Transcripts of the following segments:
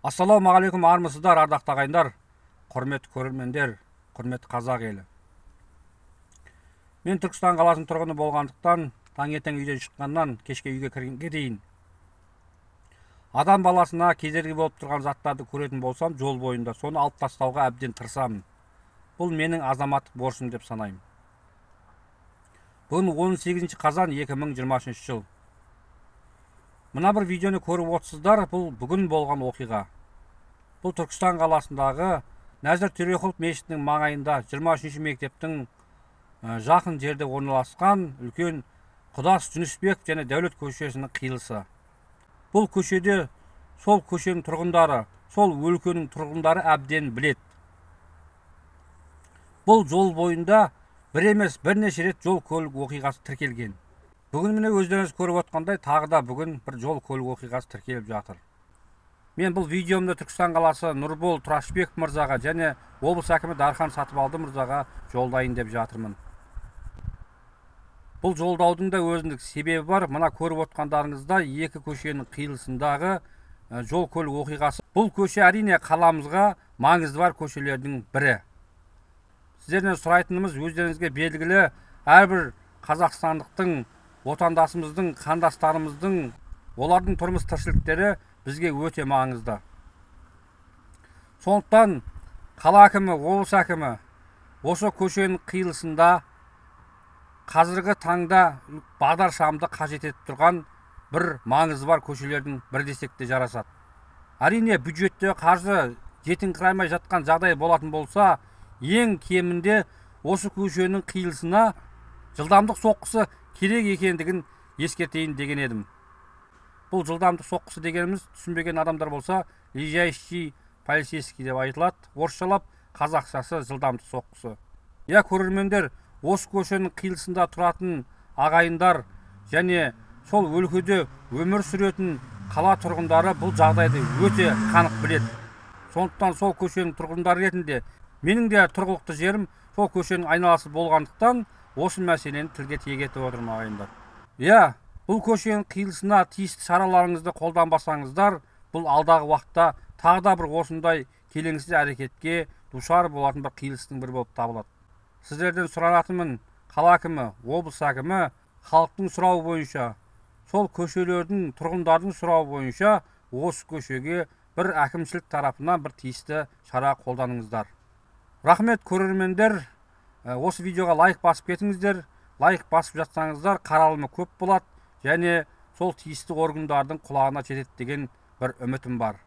Ассалаумағалейкум, армысыздар, ардақты ағайындар, құрметті көрермендер, құрметті қазақ елі. Мен Түркістан қаласының тұрғыны болғандықтан, таңертең үйден шыққаннан кешке үйге кіргенге дейін адам баласына кедергі болып тұрған заттарды көретін болсам, жол бойында соны алып тастауға әбден тырысамын. Бұл менің азаматтық борышым деп санаймын. Бүгін 18 қазан 2023 жыл. Мына бір видеоны көріп отырсыздар, бұл бүгін болған оқиға. Бұл Түркістан қаласындағы Нәзір Төреқұлов мешітінің маңайында 23-ші мектептің жақын жерде орналасқан үлкен Құдас Жүнісбеков және Дәулет көшесінің қиылысы. Бұл көшеде сол көшенің тұрғындары, сол өлкенің тұрғындары әбден біледі. Бұл жол бойында бір емес, бірнеше рет жол көлік оқиғасы тіркелген. Бүгін міне өздеріңіз көріп отқандай, тағы да бүгін бір жол көлік оқиғасы тіркеліп жатыр. Мен бұл видеомды Түркістан қаласы Нұрбол Тұрашбеков мырзаға және облыс әкімі Дархан Сатыбалды мырзаға жолдайын деп жатырмын. Бұл жолдаудың да өзіндік себебі бар. Мына көріп отқандарыңызда екі көшенің қиылысындағы жол көлік оқиғасы. Бұл көше әрине қаламызға маңызды бар көшелердің бірі. Сіздерден сұрайтынымыз, өздеріңізге белгілі, әрбір қазақстандықтың, отандасымыздың, қандастарымыздың, олардың тұрмыс тіршіліктері бізге өте маңызды. Сондықтан қала әкімі, облыс әкімі осы көшенің қиылысында қазіргі таңда бағдаршамды қажет етіп тұрған бір маңызы бар көшелердің бірі десек те жарасады. Әрине бюджетте қаржы жетіңкіремей жатқан жағдай болатын болса, ең кемінде осы көшенің қиылысына жылдамдық соққысы керек екендігін ескертейін деген едім. Бұл жылдамдық соққысы дегеніміз, түсінбеген адамдар болса, лежащий полицейский деп айтылады, орысшалап, қазақшасы жылдамдық соққысы. Я, көрермендер, осы көшенің қиылысында тұратын ағайындар және сол өлкеде өмір сүретін қала тұрғындары бұл жағдайды өте қанық біледі. Сондықтан сол көшенің тұрғындары ретінде менің де тұрғылықты жерім сол көшенің айналасы болғандықтан осы мәселені тілге тиек етіп отырмын, ағайындар. Иә, бұл көшенің қиылысына тиісті шараларыңызды қолданбасаңыздар, бұл алдағы уақытта тағы да бір осындай келеңсіз әрекетке душар болатын бір қиылыстың бірі болып табылады. Сіздерден сұранатынмын, қала әкімі, облыс әкімі халықтың сұрауы бойынша, сол көшелердің тұрғындардың сұрауы бойынша осы көшеге бір әкімшілік тарапынан бір тиісті шара қолданыңыздар. Рахмет, көрермендер, осы видеоға лайк басып кетіңіздер. Лайк басып жатсаңыздар, қаралымы көп болады және сол тиісті органдардың құлағына жетеді деген бір үмітім бар.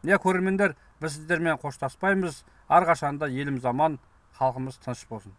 Не, көрермендер, біз сіздермен қоштаспаймыз. Әрқашанда еліміз аман, халқымыз тыныш болсын.